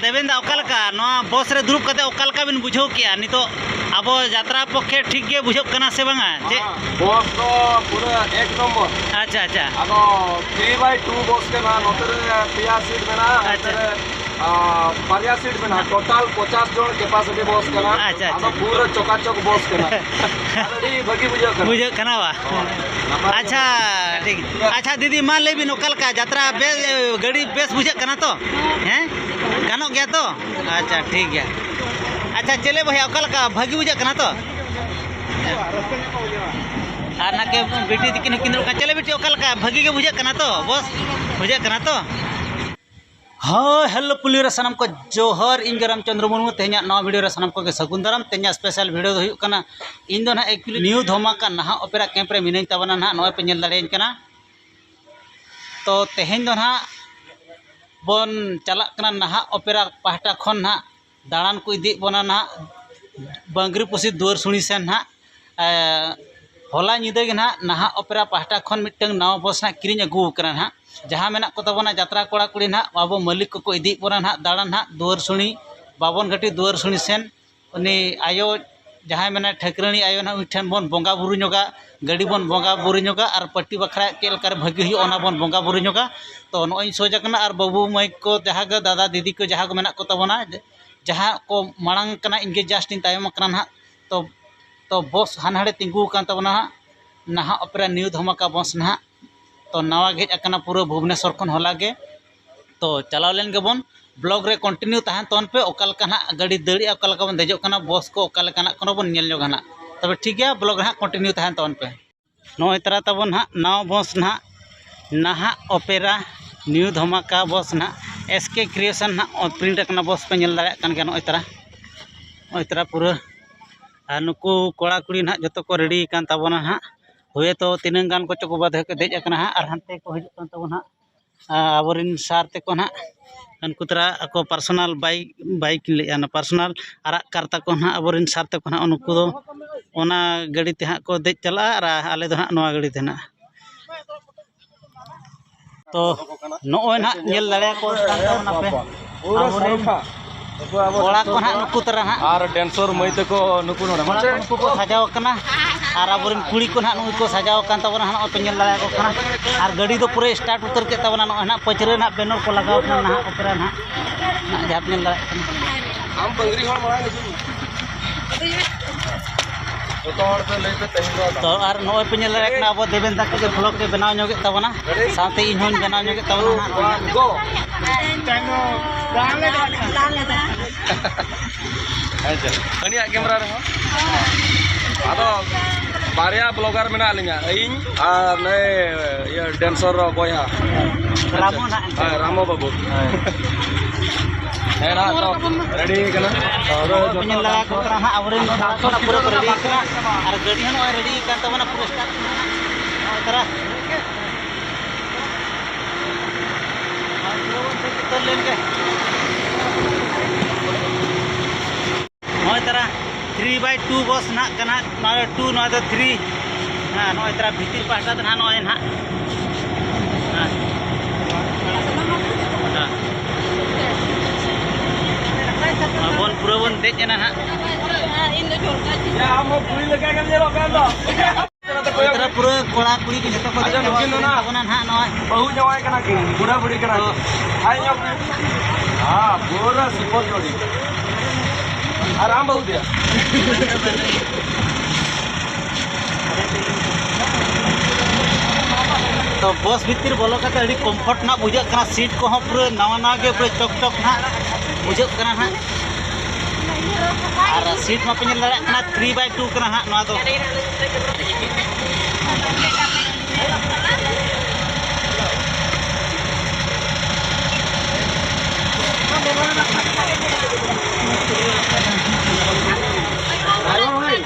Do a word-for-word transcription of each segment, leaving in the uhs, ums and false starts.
ᱫᱮᱵᱮᱱ ᱫᱟ, ᱚᱠᱟ ᱞᱮᱠᱟ ᱱᱚᱣᱟ ᱵᱚᱥ ᱨᱮ ᱫᱩᱲᱩᱵ ᱠᱟᱛᱮ ᱚᱠᱟ ᱞᱮᱠᱟ ᱵᱤᱱ ᱵᱩᱡᱷᱟᱹᱣ ᱠᱮᱜᱼᱟ? ᱱᱤᱛᱚᱜ ᱟᱵᱚ ᱡᱟᱛᱨᱟ ᱯᱚᱠᱠᱷᱮ ᱴᱷᱤᱠ ᱜᱮ ᱵᱩᱡᱷᱟᱹᱜ ᱠᱟᱱᱟ ᱥᱮ ᱵᱟᱝᱟ? ᱪᱮᱫ? ᱵᱚᱥ ᱫᱚ ᱯᱩᱨᱟᱹ ᱮᱠ ᱱᱚᱢᱵᱚᱨ᱾ ᱟᱪᱪᱷᱟ, ᱟᱪᱪᱷᱟ᱾ ᱟᱫᱚ ᱛᱷᱨᱤ ᱵᱟᱭ ᱴᱩ ᱵᱚᱥ ᱠᱟᱱᱟ, ᱱᱚᱛᱮ ᱨᱮ ᱯᱮᱭᱟ ᱥᱤᱴ ᱢᱮᱱᱟᱜᱼᱟ, ᱟᱪᱪᱷᱟ᱾ ᱱᱚᱛᱮ ᱨᱮ, ᱟ, ᱵᱟᱨᱭᱟ ᱥᱤᱴ ᱢᱮᱱᱟᱜᱼᱟ᱾ ᱴᱳᱴᱟᱞ ᱯᱚᱪᱟᱥ ᱡᱚᱱ ᱠᱮᱯᱟᱥᱤᱴᱤ ᱵᱚᱥ ᱠᱟᱱᱟ᱾ ᱟᱪᱪᱷᱟ, ᱟᱪᱪᱷᱟ᱾ ᱟᱫᱚ ᱯᱩᱨᱟᱹ ᱪᱚᱠᱟᱪᱚᱠ ᱵᱚᱥ ᱠᱟᱱᱟ᱾ ᱟᱨ ᱟᱹᱰᱤ ᱵᱷᱟᱹᱜᱤ ᱵᱩᱡᱷᱟᱹᱜ ᱠᱟᱱᱟ᱾ ᱵᱩᱡᱷᱟᱹᱜ ᱠᱟᱱᱟ ᱵᱟ? ᱦᱳᱭ, ᱱᱟᱯᱟᱭ ᱜᱮ᱾ ᱟᱪᱪᱷᱟ, ᱴᱷᱤᱠ᱾ ᱟᱪᱪᱷᱟ, ᱫᱤᱫᱤ, ᱢᱟ ᱞᱟᱹᱭ ᱵᱤᱱ, ᱚᱠᱟ ᱞᱮᱠᱟ ᱡᱟᱛᱨᱟ ᱵᱮᱥ, ᱜᱟᱹᱰᱤ ᱵᱮᱥ ᱵᱩᱡᱷᱟᱹᱜ ᱠᱟᱱᱟ ᱛᱚ? ᱦᱮᱸ, ᱜᱟᱱᱚᱜ ᱜᱮᱭᱟ ᱛᱚ? ᱟᱪᱪᱷᱟ, ᱴᱷᱤᱠ ᱜᱮᱭᱟ᱾ ᱟᱪᱪᱷᱟ, ᱪᱮᱞᱮ ᱵᱚᱭᱦᱟ, ᱚᱠᱟ ᱞᱮᱠᱟ, ᱵᱷᱟᱹᱜᱤ ᱵᱩᱡᱷᱟᱹᱜ ᱠᱟᱱᱟ ᱛᱚ? ᱟᱨ ᱱᱟᱠᱮ ᱵᱤᱴᱤ ᱛᱤᱠᱤᱱ ᱦᱚᱸᱠᱤᱱ ᱫᱩᱲᱩᱵ ᱠᱟᱱᱟ᱾ ᱪᱮᱞᱮ ᱵᱤᱴᱤ, ᱚᱠᱟ ᱞᱮᱠᱟ, ᱵᱷᱟᱹᱜᱤ ᱜᱮ ᱵᱩᱡᱷᱟᱹᱜ ᱠᱟᱱᱟ ᱛᱚ? ᱵᱚᱥ, ᱵᱩᱡᱷᱟᱹᱜ ᱠᱟᱱᱟ ᱛᱚ? ᱦᱳᱭ, ᱦᱮᱞᱳ ᱯᱩᱞᱤ ᱨᱮ ᱥᱟᱱᱟᱢ ᱠᱚ ᱡᱚᱦᱟᱨ, ᱤᱧ ᱜᱮ ᱨᱟᱢᱪᱚᱸᱫᱽᱨᱚ ᱢᱩᱨᱢᱩ᱾ ᱛᱮᱦᱮᱧᱟᱜ ᱱᱚᱣᱟ ᱵᱷᱤᱰᱤᱭᱳ ᱨᱮ ᱥᱟᱱᱟᱢ ᱠᱚᱜᱮ ᱥᱟᱹᱜᱩᱱ ᱫᱟᱨᱟᱢ᱾ ᱛᱮᱦᱮᱧᱟᱜ ᱥᱯᱮᱥᱟᱞ ᱵᱷᱤᱰᱤᱭᱳ ᱫᱚ ᱦᱩᱭᱩᱜ ᱠᱟᱱᱟ, ᱤᱧ ᱫᱚ ᱱᱟᱦᱟᱜ ᱮᱠᱪᱩᱭᱮᱞᱤ ᱱᱤᱭᱩ ᱫᱷᱚᱢᱟᱠᱟ ᱱᱟᱦᱟᱜ ᱚᱯᱮᱨᱟ ᱠᱮᱢᱯ ᱨᱮ ᱢᱤᱱᱟᱹᱧ ᱛᱟᱵᱚᱱᱟ ᱱᱟᱦᱟᱜ, ᱱᱚᱜᱼᱚᱭ ᱯᱮ ᱧᱮᱞ ᱫᱟᱲᱮᱭᱟᱹᱧ ᱠᱟᱱᱟ᱾ ᱛᱚ ᱛᱮᱦᱮᱧ ᱫᱚ ᱱᱟᱦᱟᱜ ᱵᱚᱱ ᱪᱟᱞᱟᱜ ᱠᱟᱱᱟ ᱱᱟᱦᱟᱜ ᱚᱯᱮᱨᱟ ᱯᱟᱦᱴᱟ ᱠᱷᱚᱱ ᱱᱟᱦᱟᱜ ᱫᱟᱬᱟᱱ ᱠᱚ ᱤᱫᱤᱭᱮᱫ ᱵᱚᱱᱟ ᱱᱟᱦᱟᱜ ᱵᱟᱝᱜᱽᱨᱤ ᱯᱚᱥᱤ ᱫᱩᱣᱟᱹᱨ ᱥᱩᱲᱤ ᱥᱮᱱ ᱱᱟᱦᱟᱜ᱾ ᱮ, ᱦᱚᱞᱟ ᱧᱤᱫᱟᱹ ᱜᱮ ᱱᱟᱦᱟᱜ ᱱᱟᱦᱟᱜ ᱚᱯᱮᱨᱟ ᱯᱟᱦᱴᱟ ᱠᱷᱚᱱ ᱢᱤᱫᱴᱟᱝ ᱱᱟᱣᱟ ᱵᱚᱥ ᱱᱟᱦᱟᱜ ᱠᱤᱨᱤᱧ ᱟᱹᱜᱩ ᱟᱠᱟᱱᱟ ᱱᱟᱦᱟᱜ᱾ ᱡᱟᱦᱟᱸ ᱢᱮᱱᱟᱜ ᱠᱚ ᱛᱟᱵᱚᱱᱟ ᱡᱟᱛᱨᱟ ᱠᱚᱲᱟ ᱠᱩᱲᱤ ᱱᱟᱦᱟᱜ, ᱟᱵᱚ ᱢᱟᱹᱞᱤᱠ ᱠᱚᱠᱚ ᱤᱫᱤᱭᱮᱫ ᱵᱚᱱᱟ ᱱᱟᱦᱟᱜ ᱫᱟᱬᱟᱱ ᱱᱟᱦᱟᱜ ᱫᱩᱣᱟᱹᱨ ᱥᱩᱲᱤ, ᱵᱟᱵᱚᱱ ᱜᱷᱟᱹᱴᱤ ᱫᱩᱣᱟᱹᱨ ᱥᱩᱲᱤ ᱥᱮᱱ᱾ ᱩᱱᱤ ᱟᱭᱳ ᱡᱟᱦᱟᱸᱭ ᱢᱮᱱᱟᱭ ᱴᱷᱟᱹᱠᱨᱟᱹᱱᱤ ᱟᱭᱳ ᱱᱟᱦᱟᱜ, ᱩᱱᱤ ᱴᱷᱮᱱ ᱵᱚᱱ ᱵᱚᱸᱜᱟ ᱵᱩᱨᱩ ᱧᱚᱜᱟ, ᱜᱟᱹᱰᱤ ᱵᱚᱱ ᱵᱚᱸᱜᱟ ᱵᱩᱨᱩ ᱧᱚᱜᱟ, ᱟᱨ ᱯᱟᱹᱴᱤ ᱵᱟᱠᱷᱨᱟ ᱪᱮᱫ ᱞᱮᱠᱟᱨᱮ ᱵᱷᱟᱹᱜᱤ ᱦᱩᱭᱩᱜᱼᱟ ᱚᱱᱟ ᱵᱚᱱ ᱵᱚᱸᱜᱟ ᱵᱩᱨᱩ ᱧᱚᱜᱟ᱾ ᱛᱚ ᱱᱚᱜᱼᱚᱭ ᱤᱧ ᱥᱚᱡᱽ ᱟᱠᱟᱱᱟ, ᱟᱨ ᱵᱟᱹᱵᱩ ᱢᱟᱹᱭ ᱠᱚ ᱡᱟᱦᱟᱸ ᱜᱮ ᱫᱟᱫᱟ ᱫᱤᱫᱤ ᱠᱚ ᱡᱟᱦᱟᱸ ᱠᱚ ᱢᱮᱱᱟᱜ ᱠᱚ ᱛᱟᱵᱚᱱᱟ, ᱡᱟᱦᱟᱸ ᱠᱚ ᱢᱟᱲᱟᱝ ᱠᱟᱱᱟ, ᱤᱧ ᱜᱮ just ᱤᱧ ᱛᱟᱭᱚᱢ ᱟᱠᱟᱱᱟ ᱱᱟᱦᱟᱜ᱾ ᱛᱚ, ᱛᱚ ᱵᱚᱥ ᱦᱟᱱᱦᱟᱲᱮ ᱛᱤᱸᱜᱩ ᱟᱠᱟᱱ ᱛᱟᱵᱚᱱᱟ ᱦᱟᱸᱜ, ᱱᱟᱦᱟᱜ ᱚᱯᱮᱨᱟ ᱱᱤᱭᱩ ᱫᱷᱟᱢᱟᱠᱟ ᱵᱚᱥ ᱱᱟᱦᱟᱜ᱾ ᱛᱚ ᱱᱟᱣᱟ ᱜᱮ ᱦᱮᱡ ᱟᱠᱟᱱᱟ ᱯᱩᱨᱟᱹ ᱵᱷᱩᱵᱽᱱᱮᱥᱚᱨ ᱠᱷᱚᱱ ᱦᱚᱞᱟ ᱜᱮ᱾ ᱛᱚ ᱪᱟᱞᱟᱣ ᱞᱮᱱ ᱜᱮᱵᱚᱱ, ᱵᱞᱚᱜ ᱨᱮ ᱠᱚᱱᱴᱤᱱᱤᱭᱩ ᱛᱟᱦᱮᱱ ᱛᱟᱵᱚᱱ ᱯᱮ, ᱚᱠᱟ ᱞᱮᱠᱟ ᱱᱟᱦᱟᱜ ᱜᱟᱹᱰᱤ ᱫᱟᱹᱲᱮᱜᱼᱟ, ᱚᱠᱟ ᱞᱮᱠᱟ ᱵᱚᱱ ᱫᱮᱡᱚᱜ ᱠᱟᱱᱟ, ᱵᱚᱥ ᱠᱚ ᱚᱠᱟ ᱞᱮᱠᱟᱱᱟᱜ ᱠᱟᱱᱟ ᱵᱚᱱ ᱧᱮᱞ ᱧᱚᱜᱟ ᱱᱟᱦᱟᱜ᱾ ᱛᱚᱵᱮ ᱴᱷᱤᱠ ᱜᱮᱭᱟ, ᱵᱞᱚᱜ ᱨᱮ ᱦᱟᱸᱜ ᱠᱚᱱᱴᱤᱱᱤᱭᱩ ᱛᱟᱦᱮᱱ ᱛᱟᱵᱚᱱ ᱯᱮ᱾ ᱱᱚᱜᱼᱚᱭ ᱛᱟᱨᱟ ᱛᱟᱵᱚᱱ ᱱᱟᱦᱟᱜ ᱱᱟᱣᱟ ᱵᱚᱥ ᱱᱟᱦᱟᱜ, ᱱᱟᱦᱟᱜ ᱚᱯᱮᱨᱟ ᱱᱤᱭᱩ ᱫᱷᱟᱢᱟᱠᱟ ᱵᱚᱥ ᱱᱟᱦᱟᱜ, ᱮᱥ ᱠᱮ ᱠᱨᱤᱭᱮᱥᱚᱱ ᱱᱟᱦᱟᱜ ᱯᱨᱤᱱᱴ ᱟᱠᱟᱱᱟ ᱵᱚᱥ ᱯᱮ ᱧᱮᱞ ᱫᱟᱲᱮᱭᱟᱜ ᱠᱟᱱ ᱜᱮᱭᱟ᱾ ᱱᱚᱜᱼᱚᱭ ᱛᱟᱨᱟ, ᱱᱚᱜᱼᱚᱭ ᱛᱟᱨᱟ ᱯᱩᱨᱟᱹ᱾ ᱟᱨ ᱱᱩᱠᱩ ᱠᱚᱲᱟ ᱠᱩᱲᱤ ᱱᱟᱦᱟᱜ ᱡᱚᱛᱚ ᱠᱚ ᱨᱮᱰᱤ ᱟᱠᱟᱱ ᱛᱟᱵᱚᱱᱟ ᱱᱟᱦᱟᱜ᱾ ᱦᱳᱭᱛᱳ ᱛᱤᱱᱟᱹᱝ ᱜᱟᱱ ᱠᱚᱪᱚ ᱠᱚ ᱵᱟᱫᱷᱮ ᱠᱚ ᱫᱮᱡ ᱟᱠᱟᱱᱟ ᱦᱟᱸᱜ, ᱟᱨ ᱦᱟᱱᱛᱮ ᱠᱚ ᱦᱤᱡᱩᱜ ᱠᱟᱱ ᱛᱟᱵᱚᱱᱟ ᱦᱟᱸᱜ᱾ ᱟᱵᱚᱨᱮᱱ ᱥᱟᱨ ᱛᱮᱠᱚ ᱱᱟᱦᱟᱜ, ᱩᱱᱠᱩ ᱛᱟᱨᱟ ᱟᱠᱚ ᱯᱟᱨᱥᱚᱱᱟᱞ ᱵᱟᱭᱤᱠ, ᱵᱟᱭᱤᱠ ᱤᱧ ᱞᱟᱹᱭᱮᱫᱼᱟ, ᱚᱱᱟ ᱯᱟᱨᱥᱚᱱᱟᱞ ᱟᱨᱟᱜ ᱠᱟᱨ ᱛᱟᱠᱚ ᱱᱟᱦᱟᱜ, ᱟᱵᱚᱨᱮᱱ ᱥᱟᱨ ᱛᱮᱠᱚ ᱱᱟᱦᱟᱜ, ᱩᱱᱠᱩ ᱫᱚ ᱚᱱᱟ ᱜᱟᱹᱰᱤ ᱛᱮ ᱦᱟᱸᱜ ᱠᱚ ᱫᱮᱡ ᱪᱟᱞᱟᱜᱼᱟ, ᱟᱨ ᱟᱞᱮ ᱫᱚ ᱦᱟᱸᱜ ᱱᱚᱣᱟ ᱜᱟᱹᱰᱤ ᱛᱮ ᱱᱟᱦᱟᱜ᱾ ᱛᱚ ᱱᱚᱜᱼᱚᱭ ᱱᱟᱦᱟᱜ ᱧᱮᱞ ᱫᱟᱲᱮᱭᱟᱠᱚ ᱠᱟᱱ ᱛᱟᱵᱚᱱᱟ ᱯᱮ, ᱟᱵᱚᱨᱮᱱ ᱠᱚᱲᱟ ᱠᱚ ᱱᱟᱦᱟᱜ ᱱᱩᱠᱩ ᱛᱟᱨᱟ ᱱᱟᱦᱟᱜ᱾ ᱟᱨ ᱰᱮᱱᱥᱚᱨ ᱢᱟᱹᱭ ᱛᱟᱠᱚ ᱱᱩᱠᱩ ᱱᱚᱰᱮ ᱠᱚᱲᱟ ᱠᱚ ᱱᱩᱠᱩ ᱠᱚ ᱥᱟᱡᱟᱣ ᱟᱠᱟᱱᱟ᱾ ᱟᱨ ᱟᱵᱚᱨᱮᱱ ᱠᱩᱲᱤ ᱠᱚ ᱱᱟᱦᱟᱜ ᱱᱩᱠᱩ ᱠᱚ ᱥᱟᱡᱟᱣ ᱟᱠᱟᱱ ᱛᱟᱵᱚᱱᱟ ᱱᱟᱦᱟᱜ, ᱱᱚᱜᱼᱚᱭ ᱯᱮ ᱧᱮᱞ ᱫᱟᱲᱮᱭᱟᱠᱚ ᱠᱟᱱᱟ᱾ ᱟᱨ ᱜᱟᱹᱰᱤ ᱫᱚ ᱯᱩᱨᱟᱹ start ᱩᱛᱟᱹᱨ ᱠᱮᱫ ᱛᱟᱵᱚᱱᱟ᱾ ᱱᱚᱜᱼᱚᱭ ᱱᱟᱦᱟᱜ ᱯᱟᱹᱪᱨᱟᱹ ᱱᱟᱦᱟᱜ banner ᱠᱚ ᱞᱟᱜᱟᱣ ᱠᱟᱱᱟ ᱱᱟᱦᱟᱜ, ᱚᱯᱮᱨᱟ ᱱᱟᱦᱟᱜ, ᱱᱟᱦᱟᱜ ᱡᱟᱦᱟᱸ ᱯᱮ ᱧᱮᱞ ᱫᱟᱲᱮᱭᱟᱜ ᱠᱟᱱᱟ᱾ ᱟᱢ ᱵᱟᱝᱨᱤ ᱦᱚᱲ ᱢᱟᱲᱟᱝ ᱦᱤᱡᱩᱜ ᱢᱮ᱾ ᱡᱚᱛᱚ ᱦᱚᱲ ᱯᱮ ᱞᱟᱹᱭ ᱯᱮ ᱛᱮᱦᱮᱧ ᱫᱚ᱾ ᱛᱚ ᱟᱨ ᱱᱚᱜᱼᱚᱭ ᱯᱮ ᱧᱮᱞ ᱫᱟᱲᱮᱭᱟᱜ ᱠᱟᱱᱟ, ᱟᱵᱚ ᱫᱮᱵᱮᱱ ᱛᱟᱠᱚ ᱜᱮ vlog ᱮ ᱵᱮᱱᱟᱣ ᱧᱚᱜᱮᱫ ᱛᱟᱵᱚᱱᱟ, ᱥᱟᱶᱛᱮ ᱤᱧ ᱦᱚᱸᱧ ᱵᱮᱱᱟᱣ ᱧᱚᱜᱮᱫ ᱛᱟᱵᱚᱱᱟ ᱦᱟᱸᱜ᱾ Go. ᱦᱮᱸ ᱪᱮ? ᱩᱱᱤᱭᱟᱜ camera ᱨᱮᱦᱚᱸ᱾ ᱟᱫᱚ ᱵᱟᱨᱭᱟ vlogger ᱢᱮᱱᱟᱜ ᱞᱤᱧᱟ, ᱤᱧ ᱟᱨ ᱱᱩᱭ ᱤᱭᱟᱹ dancer ᱵᱚᱭᱦᱟ᱾ ᱨᱟᱢᱚ ᱱᱟᱜ᱾ ᱦᱮᱸ, ᱨᱟᱢᱚ ᱵᱟᱹᱵᱩ᱾ ᱦᱮᱸ᱾ ᱦᱮᱸ, ᱱᱟᱦᱟᱜ ᱛᱚ ready ᱠᱟᱱᱟ᱾ ᱛᱚ, ᱟᱫᱚ ᱯᱮ ᱧᱮᱞ ᱞᱟᱜᱟ ᱠᱚ ᱠᱟᱱᱟ ᱦᱟᱸᱜ, ᱟᱵᱚᱨᱮᱱ ᱠᱚᱲᱟ ᱠᱚ ᱯᱩᱨᱟᱹ ᱠᱚ ready ᱠᱟᱱᱟ᱾ ᱟᱨ ᱜᱟᱹᱰᱤ ᱦᱚᱸ ᱱᱚᱜᱼᱚᱭ ready ᱠᱟᱱ ᱛᱟᱵᱚᱱᱟ, ᱯᱩᱨᱟᱹ start ᱠᱟᱱᱟ᱾ ᱱᱚᱜᱼᱚᱭ ᱛᱟᱨᱟ᱾ ᱟᱨ ᱯᱩᱨᱟᱹ ᱵᱚᱱ ᱥᱟᱹᱛ ᱩᱛᱟᱹᱨ ᱞᱮᱱ ᱜᱮ᱾ ᱱᱚᱜᱼᱚᱭ ᱛᱟᱨᱟ three by two bus ᱱᱟᱦᱟᱜ ᱠᱟᱱᱟ, ᱱᱚᱣᱟ ᱫᱚ two, ᱱᱚᱣᱟ ᱫᱚ three᱾ ᱦᱮᱸ, ᱱᱚᱜᱼᱚᱭ ᱛᱟᱨᱟ ᱵᱷᱤᱛᱤᱨ ᱯᱟᱦᱴᱟ ᱫᱚ ᱱᱟᱦᱟᱜ ᱱᱚᱜᱼᱚᱭ ᱱᱟᱦᱟᱜ᱾ ᱦᱮᱸ᱾ ᱦᱮᱸ᱾ ᱱᱚᱣᱟ ᱵᱚᱱ ᱯᱩᱨᱟᱹ ᱵᱚᱱ ᱫᱮᱡ ᱮᱱᱟ ᱱᱟᱦᱟᱜ᱾ ᱟᱢ ᱦᱚᱸ ᱠᱩᱲᱤ ᱞᱮᱠᱟ ᱜᱮᱢ ᱧᱮᱞᱚᱜ ᱠᱟᱱ ᱫᱚ᱾ ᱱᱚᱜᱼᱚᱭ ᱛᱟᱨᱟ ᱯᱩᱨᱟᱹ ᱠᱚᱲᱟ ᱠᱩᱲᱤ ᱠᱚ ᱡᱚᱛᱚ ᱠᱚ ᱟᱪᱪᱷᱟ, ᱫᱮᱡ ᱪᱟᱵᱟ ᱱᱩᱠᱤᱱ ᱫᱚ ᱩᱛᱟᱹᱨ ᱮᱱ ᱱᱟᱦᱟᱜ ᱛᱟᱵᱚᱱᱟ ᱱᱟᱦᱟᱜ ᱱᱚᱜᱼᱚᱭ᱾ ᱵᱟᱹᱦᱩ ᱡᱟᱶᱟᱭ ᱠᱟᱱᱟ ᱠᱤᱱ, ᱵᱩᱰᱷᱟ ᱵᱩᱲᱦᱤ ᱠᱟᱱᱟ ᱠᱤᱱ᱾ ᱦᱟᱭ ᱧᱚᱜ ᱠᱤᱱ᱾ ᱦᱟᱸ, ᱯᱩᱨᱟᱹ super ᱡᱳᱲᱤ᱾ ᱟᱨ ᱟᱢ ᱵᱟᱹᱦᱩ ᱫᱮᱭᱟ? ᱛᱚ, ᱵᱚᱥ ᱵᱷᱤᱛᱤᱨ ᱵᱚᱞᱚ ᱠᱟᱛᱮ ᱟᱹᱰᱤ comfort ᱱᱟᱜ ᱵᱩᱡᱷᱟᱹᱜ ᱠᱟᱱᱟ, seat ᱠᱚᱦᱚᱸ ᱯᱩᱨᱟᱹ ᱱᱟᱣᱟ ᱱᱟᱣᱟ ᱜᱮ ᱯᱩᱨᱟᱹ ᱪᱚᱠ ᱪᱚᱠ ᱱᱟᱜ ᱵᱩᱡᱷᱟᱹᱜ ᱠᱟᱱᱟ ᱱᱟᱜ᱾ ᱟᱨ seat ᱢᱟᱯᱮ ᱧᱮᱞ ᱫᱟᱲᱮᱭᱟᱜ ᱠᱟᱱᱟ, three by two ᱠᱟᱱᱟ ᱦᱟᱸᱜ ᱱᱚᱣᱟ ᱫᱚ᱾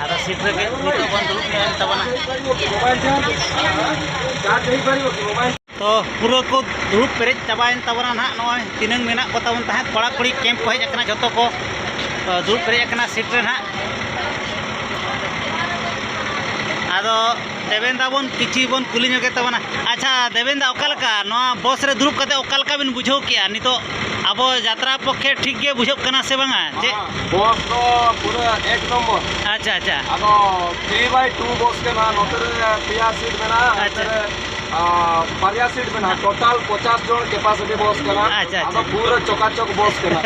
ᱟᱫᱚ seat ᱨᱮᱜᱮ ᱱᱤᱛᱚᱜ ᱵᱚᱱ ᱫᱩᱲᱩᱵ ᱧᱚᱜ ᱮᱱ ᱛᱟᱵᱚᱱᱟ᱾ ᱛᱚ, ᱯᱩᱨᱟᱹ ᱠᱚ ᱫᱩᱲᱩᱵ ᱯᱮᱨᱮᱡ ᱪᱟᱵᱟᱭᱮᱱ ᱛᱟᱵᱚᱱᱟ ᱱᱟᱦᱟᱜ᱾ ᱱᱚᱜᱼᱚᱭ ᱛᱤᱱᱟᱹᱝ ᱢᱮᱱᱟᱜ ᱠᱚ ᱛᱟᱵᱚᱱ ᱛᱟᱦᱮᱸᱫ, ᱠᱚᱲᱟ ᱠᱩᱲᱤ camp ᱠᱚ ᱦᱮᱡ ᱟᱠᱟᱱᱟ, ᱡᱚᱛᱚ ᱠᱚ, ᱛᱚ, ᱫᱩᱲᱩᱵ ᱯᱮᱨᱮᱡ ᱟᱠᱟᱱᱟ seat ᱨᱮ ᱱᱟᱦᱟᱜ᱾ ᱟᱫᱚ ᱫᱮᱵᱮᱱ ᱫᱟ ᱵᱚᱱ ᱠᱤᱪᱷᱤ ᱵᱚᱱ ᱠᱩᱞᱤ ᱧᱚᱜᱮ ᱛᱟᱵᱚᱱᱟ᱾ ᱟᱪᱪᱷᱟ ᱫᱮᱵᱮᱱ ᱫᱟ, ᱚᱠᱟ ᱞᱮᱠᱟ ᱱᱚᱣᱟ ᱵᱚᱥ ᱨᱮ ᱫᱩᱲᱩᱵ ᱠᱟᱛᱮ ᱚᱠᱟ ᱞᱮᱠᱟ ᱵᱤᱱ ᱵᱩᱡᱷᱟᱹᱣ ᱠᱮᱜᱼᱟ ᱱᱤᱛᱚᱜ? ᱟᱵᱚ ᱡᱟᱛᱨᱟ ᱯᱚᱠᱠᱷᱮ ᱴᱷᱤᱠ ᱜᱮ ᱵᱩᱡᱷᱟᱹᱜ ᱠᱟᱱᱟ ᱥᱮ ᱵᱟᱝᱟ? ᱪᱮᱫ? ᱦᱮᱸ, ᱵᱚᱥ ᱫᱚ ᱯᱩᱨᱟᱹ ᱮᱠ ᱱᱚᱢᱵᱚᱨ᱾ ᱟᱪᱪᱷᱟ, ᱟᱪᱪᱷᱟ᱾ ᱟᱫᱚ ᱛᱷᱨᱤ ᱵᱟᱭ ᱴᱩ ᱵᱚᱥ ᱠᱟᱱᱟ, ᱱᱚᱛᱮ ᱨᱮ ᱯᱮᱭᱟ ᱥᱤᱴ ᱢᱮᱱᱟᱜᱼᱟ, ᱟᱪᱪᱷᱟ᱾ ᱱᱚᱛᱮ ᱨᱮ, ᱟ, ᱵᱟᱨᱭᱟ ᱥᱤᱴ ᱢᱮᱱᱟᱜᱼᱟ᱾ ᱴᱳᱴᱟᱞ ᱯᱚᱪᱟᱥ ᱡᱚᱱ ᱠᱮᱯᱟᱥᱤᱴᱤ ᱵᱚᱥ ᱠᱟᱱᱟ᱾ ᱟᱪᱪᱷᱟ, ᱟᱫᱚ ᱟᱪᱪᱷᱟ᱾ ᱯᱩᱨᱟᱹ ᱪᱚᱠᱟᱪᱚᱠ ᱵᱚᱥ ᱠᱟᱱᱟ᱾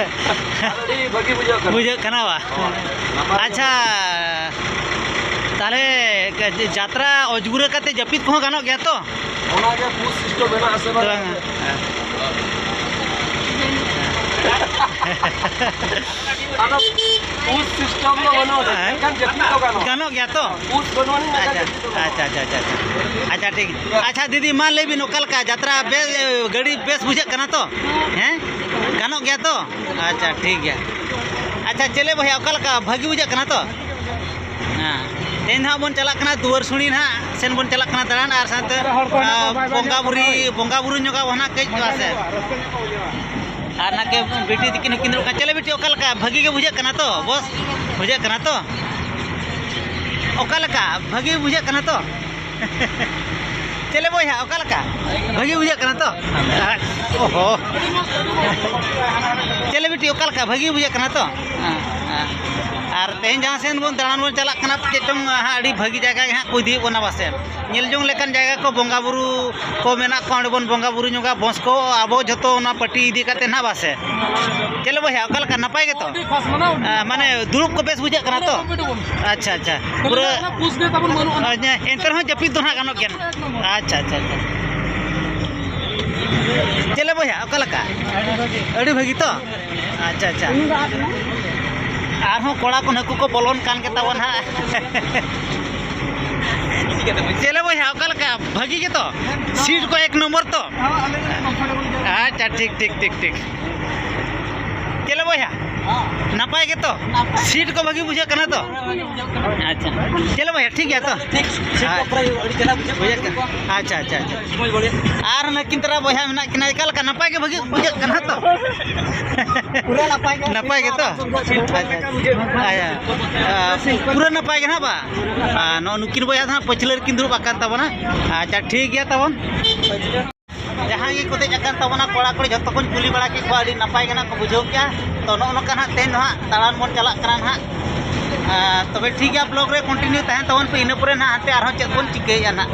ᱟᱹᱰᱤ ᱵᱷᱟᱹᱜᱤ ᱵᱩᱡᱷᱟᱹᱜ ᱠᱟᱱᱟ᱾ ᱵᱩᱡᱷᱟᱹᱜ ᱠᱟᱱᱟ ᱵᱟ? ᱦᱳᱭ, ᱱᱟᱯᱟᱭ ᱟᱪᱪᱷᱟ, ᱜᱮ᱾ ᱛᱟᱦᱞᱮ ᱡᱟᱛᱨᱟ ᱚᱡᱽᱜᱩᱨᱟᱹ ᱠᱟᱛᱮ ᱡᱟᱹᱯᱤᱫ ᱠᱚᱦᱚᱸ ᱜᱟᱱᱚᱜ ᱜᱮᱭᱟ ᱛᱚ? ᱚᱱᱟᱜᱮ ᱵᱩᱡᱽ ᱥᱤᱥᱴᱮᱢ ᱢᱮᱱᱟᱜ ᱟᱥᱮ ᱵᱟᱝ? ᱵᱟᱝᱟ᱾ ᱟᱫᱚ ᱵᱩᱡᱽ ᱥᱤᱥᱴᱮᱢ ᱫᱚ ᱵᱟᱹᱱᱩᱜ ᱟᱹᱱᱤᱡ, ᱦᱮᱸ? ᱢᱮᱱᱠᱷᱟᱱ ᱡᱟᱹᱯᱤᱫ ᱫᱚ ᱜᱟᱱᱚᱜᱼᱟ᱾ ᱜᱟᱱᱚᱜ ᱜᱮᱭᱟ ᱛᱚ? ᱵᱩᱡᱽ ᱵᱟᱹᱱᱩᱜ ᱟᱹᱱᱤᱡ, ᱢᱮᱱᱠᱷᱟᱱ ᱟᱪᱪᱷᱟ, ᱡᱟᱹᱯᱤᱫ ᱫᱚ ᱜᱟᱱᱚᱜᱼᱟ᱾ ᱟᱪᱪᱷᱟ, ᱟᱪᱪᱷᱟ, ᱟᱪᱪᱷᱟ, ᱟᱪᱪᱷᱟ᱾ ᱟᱪᱪᱷᱟ, ᱴᱷᱤᱠ᱾ ᱟᱪᱪᱷᱟ, ᱫᱤᱫᱤ, ᱢᱟ ᱞᱟᱹᱭ ᱵᱤᱱ, ᱚᱠᱟ ᱞᱮᱠᱟ ᱡᱟᱛᱨᱟ ᱵᱮᱥ, ᱜᱟᱹᱰᱤ ᱵᱮᱥ ᱵᱩᱡᱷᱟᱹᱜ ᱠᱟᱱᱟ ᱛᱚ? ᱦᱮᱸ? ᱜᱟᱱᱚᱜ ᱜᱮᱭᱟ ᱛᱚ? ᱟᱪᱪᱷᱟ, ᱴᱷᱤᱠ ᱜᱮᱭᱟ᱾ ᱟᱪᱪᱷᱟ, ᱪᱮᱞᱮ ᱵᱚᱭᱦᱟ, ᱚᱠᱟ ᱞᱮᱠᱟ ᱵᱷᱟᱹᱜᱤ ᱵᱩᱡᱷᱟᱹᱜ ᱠᱟᱱᱟ ᱛᱚ? ᱦᱮᱸ, ᱛᱮᱦᱮᱧ ᱱᱟᱦᱟᱜ ᱵᱚᱱ ᱪᱟᱞᱟᱜ ᱠᱟᱱᱟ ᱫᱩᱣᱟᱹᱨ ᱥᱩᱲᱤ ᱱᱟᱦᱟᱜ, ᱥᱮᱱ ᱵᱚᱱ ᱪᱟᱞᱟᱜ ᱠᱟᱱᱟ ᱫᱟᱬᱟᱱ, ᱟᱨ ᱥᱟᱶᱛᱮ, ᱦᱚᱲ ᱠᱚ ᱦᱮᱱᱟᱜ ᱠᱚᱣᱟ, ᱟᱸ, ᱵᱟᱭ ᱵᱟᱭ ᱵᱚᱸᱜᱟ ᱧᱟᱢ ᱵᱩᱨᱩ, ᱠᱚᱣᱟ᱾ ᱵᱚᱸᱜᱟ ᱵᱩᱨᱩ ᱧᱚᱜᱟ ᱵᱚᱱ ᱱᱟᱦᱟᱜ ᱠᱟᱹᱡ, ᱢᱚᱡᱟ ᱢᱟᱥᱮ᱾ ᱧᱚᱜᱚᱜᱼᱟ, ᱨᱟᱹᱥᱠᱟᱹ ᱧᱚᱜ ᱠᱚ ᱵᱩᱡᱷᱟᱹᱣᱟ᱾ ᱟᱨ ᱱᱟᱠᱮ ᱵᱤᱴᱤ ᱛᱤᱠᱤᱱ ᱦᱚᱸᱠᱤᱱ ᱫᱩᱲᱩᱵ ᱠᱟᱱᱟ᱾ ᱪᱮᱞᱮ ᱵᱤᱴᱤ, ᱚᱠᱟ ᱞᱮᱠᱟ? ᱵᱷᱟᱹᱜᱤ ᱜᱮ ᱵᱩᱡᱷᱟᱹᱜ ᱠᱟᱱᱟ ᱛᱚ, ᱵᱚᱥ? ᱵᱩᱡᱷᱟᱹᱜ ᱠᱟᱱᱟ ᱛᱚ? ᱚᱠᱟ ᱞᱮᱠᱟ? ᱵᱷᱟᱹᱜᱤ ᱵᱩᱡᱷᱟᱹᱜ ᱠᱟᱱᱟ ᱛᱚ? ᱪᱮᱞᱮ ᱵᱚᱭᱦᱟ, ᱚᱠᱟ ᱞᱮᱠᱟ? ᱵᱷᱟᱹᱜᱤ ᱵᱩᱡᱷᱟᱹᱜ ᱠᱟᱱᱟ ᱛᱚ? ᱚᱦᱚ᱾ ᱪᱮᱞᱮ ᱵᱤᱴᱤ, ᱚᱠᱟ ᱞᱮᱠᱟ? ᱵᱷᱟᱹᱜᱤ ᱵᱩᱡᱷᱟᱹᱜ ᱠᱟᱱᱟ ᱛᱚ? ᱦᱮᱸ, ᱦᱮᱸ᱾ ᱟᱨ ᱛᱮᱦᱮᱧ ᱡᱟᱦᱟᱸ ᱥᱮᱱ ᱵᱚᱱ ᱫᱟᱬᱟᱱ ᱵᱚᱱ ᱪᱟᱞᱟᱜ ᱠᱟᱱᱟ, ᱪᱮᱫ ᱪᱚᱝ ᱦᱟᱸᱜ ᱟᱹᱰᱤ ᱵᱷᱟᱹᱜᱤ ᱡᱟᱭᱜᱟ ᱜᱮ ᱦᱟᱸᱜ ᱠᱚ ᱤᱫᱤᱭᱮᱫ ᱵᱚᱱᱟ ᱯᱟᱥᱮ᱾ ᱧᱮᱞ ᱡᱚᱝ ᱞᱮᱠᱟᱱ ᱡᱟᱭᱜᱟ ᱠᱚ, ᱵᱚᱸᱜᱟ ᱵᱩᱨᱩ ᱠᱚ ᱢᱮᱱᱟᱜ ᱠᱚᱣᱟ, ᱚᱸᱰᱮ ᱵᱚᱱ ᱵᱚᱸᱜᱟ ᱵᱩᱨᱩ ᱧᱚᱜᱟ, ᱵᱚᱥ ᱠᱚ ᱟᱵᱚ ᱡᱷᱚᱛᱚ ᱚᱱᱟ ᱯᱟᱹᱴᱤ ᱤᱫᱤ ᱠᱟᱛᱮ ᱱᱟᱦᱟᱜ ᱵᱟᱥᱮ᱾ ᱪᱮᱞᱮ ᱵᱚᱭᱦᱟ, ᱚᱠᱟ ᱞᱮᱠᱟ? ᱱᱟᱯᱟᱭ ᱜᱮᱛᱚ? ᱟᱹᱰᱤ ᱯᱷᱟᱥ ᱢᱟᱱᱟᱣ᱾ ᱟ, ᱢᱟᱱᱮ ᱫᱩᱲᱩᱵ ᱠᱚ ᱵᱮᱥ ᱵᱩᱡᱷᱟᱹᱜ ᱠᱟᱱᱟ ᱛᱚ? ᱠᱚᱢᱯᱞᱤᱴ ᱵᱚᱱ᱾ ᱟᱪᱪᱷᱟ, ᱟᱪᱪᱷᱟ᱾ ᱠᱷᱟᱹᱞᱤ ᱯᱩᱨᱟᱹ ᱚᱱᱟ ᱯᱩᱥ ᱜᱮ ᱛᱟᱵᱚᱱ ᱵᱟᱹᱱᱩᱜᱼᱟ᱾ ᱟ, ᱮᱱᱛᱮ ᱨᱮᱦᱚᱸ ᱡᱟᱹᱯᱤᱫ ᱫᱚ ᱱᱟᱦᱟᱜ ᱜᱟᱱᱚᱜ ᱜᱮᱭᱟ᱾ ᱟᱪᱪᱷᱟ, ᱟᱪᱪᱷᱟ, ᱟᱪᱪᱷᱟ᱾ ᱪᱮᱞᱮ ᱵᱚᱭᱦᱟ, ᱚᱠᱟ ᱞᱮᱠᱟ? ᱟᱹᱰᱤ ᱵᱷᱟᱹᱜᱤ ᱛᱚ? ᱟᱪᱪᱷᱟ, ᱟᱪᱪᱷᱟ᱾ ᱟᱨᱦᱚᱸ ᱠᱚᱲᱟ ᱠᱚ ᱱᱩᱠᱩ ᱠᱚ ᱵᱚᱞᱚᱱ ᱠᱟᱱ ᱜᱮ ᱛᱟᱵᱚᱱ ᱦᱟᱸᱜ᱾ ᱪᱮᱞᱮ ᱵᱚᱭᱦᱟ, ᱚᱠᱟ ᱞᱮᱠᱟ? ᱵᱷᱟᱹᱜᱤ ᱜᱮᱛᱚ? ᱥᱤᱴ ᱠᱚ ᱮᱠ ᱱᱚᱢᱵᱚᱨ ᱛᱚ? ᱟᱪᱪᱷᱟ, ᱴᱷᱤᱠ, ᱴᱷᱤᱠ, ᱴᱷᱤᱠ, ᱴᱷᱤᱠ᱾ ᱪᱮᱞᱮ ᱵᱚᱭᱦᱟ? ᱱᱟᱯᱟᱭ ᱜᱮᱛᱚ? ᱥᱤᱴ ᱠᱚ ᱵᱷᱟᱹᱜᱤ ᱵᱩᱡᱷᱟᱹᱜ ᱠᱟᱱᱟ ᱛᱚ? ᱟᱪᱪᱷᱟ᱾ ᱪᱮᱞᱮ ᱵᱚᱭᱦᱟ, ᱴᱷᱤᱠ ᱜᱮᱭᱟ ᱛᱚ? ᱴᱷᱤᱠ, ᱥᱤᱴ ᱠᱚ ᱯᱩᱨᱟᱹ ᱟᱹᱰᱤ ᱪᱮᱦᱨᱟ ᱵᱩᱡᱷᱟᱹᱜ ᱠᱟᱱᱟ᱾ ᱵᱩᱡᱷᱟᱹᱜ ᱠᱟᱱᱟ᱾ ᱟᱪᱪᱷᱟ, ᱟᱪᱪᱷᱟ, ᱟᱪᱪᱷᱟ᱾ ᱢᱚᱡᱽ ᱵᱟᱹᱲᱤᱡ᱾ ᱟᱨ ᱱᱩᱠᱤᱱ ᱛᱟᱨᱟ ᱵᱚᱭᱦᱟ ᱢᱮᱱᱟᱜ ᱠᱤᱱᱟ, ᱚᱠᱟ ᱞᱮᱠᱟ? ᱱᱟᱯᱟᱭ ᱜᱮ ᱵᱷᱟᱹᱜᱤ ᱵᱩᱡᱷᱟᱹᱜ ᱠᱟᱱᱟ ᱛᱚ? ᱯᱩᱨᱟᱹ ᱱᱟᱯᱟᱭ ᱜᱮ᱾ ᱱᱟᱯᱟᱭ ᱜᱮᱛᱚ? ᱟᱪᱪᱷᱟ, ᱟᱪᱪᱷᱟ᱾ ᱟᱪᱪᱷᱟ, ᱯᱩᱨᱟᱹ ᱱᱟᱯᱟᱭ ᱜᱮ ᱱᱟᱦᱟᱜ ᱵᱟ? ᱟᱨ ᱱᱚᱜᱼᱚ ᱱᱩᱠᱤᱱ ᱵᱚᱭᱦᱟ ᱫᱚ ᱱᱟᱦᱟᱜ ᱯᱟᱹᱪᱷᱞᱟᱹ ᱨᱮᱠᱤᱱ ᱫᱩᱲᱩᱵ ᱟᱠᱟᱱ ᱛᱟᱵᱚᱱᱟ᱾ ᱟᱪᱪᱷᱟ, ᱴᱷᱤᱠ ᱜᱮᱭᱟ ᱛᱟᱵᱚᱱ᱾ ᱡᱟᱦᱟᱸᱭ ᱜᱮᱠᱚ ᱫᱮᱡ ᱟᱠᱟᱱ ᱛᱟᱵᱚᱱᱟ, ᱠᱚᱲᱟ ᱠᱩᱲᱤ ᱡᱷᱚᱛᱚ ᱠᱚᱧ ᱠᱩᱞᱤ ᱵᱟᱲᱟ ᱠᱮᱫ ᱠᱚᱣᱟ, ᱟᱹᱰᱤ ᱱᱟᱯᱟᱭ ᱜᱮ ᱱᱟᱜ ᱠᱚ ᱵᱩᱡᱷᱟᱹᱣ ᱠᱮᱜᱼᱟ᱾ ᱛᱚ, ᱱᱚᱜᱼᱚ ᱱᱚᱝᱠᱟ ᱱᱟᱜ ᱛᱮᱦᱮᱧ ᱫᱚ ᱦᱟᱸᱜ ᱫᱟᱬᱟᱱ ᱵᱚᱱ ᱪᱟᱞᱟᱜ ᱠᱟᱱᱟ ᱱᱟᱜ᱾ ᱟᱨ ᱛᱚᱵᱮ ᱴᱷᱤᱠ ᱜᱮᱭᱟ, ᱵᱞᱚᱜ ᱨᱮ ᱠᱚᱱᱴᱤᱱᱤᱭᱩ ᱛᱟᱦᱮᱱ ᱛᱟᱵᱚᱱ ᱯᱮ, ᱤᱱᱟᱹ ᱯᱚᱨᱮ ᱱᱟᱜ ᱦᱟᱱᱛᱮ ᱟᱨᱦᱚᱸ ᱪᱮᱫ ᱵᱚᱱ ᱪᱤᱠᱟᱹᱭᱮᱫᱼᱟ ᱱᱟᱜ᱾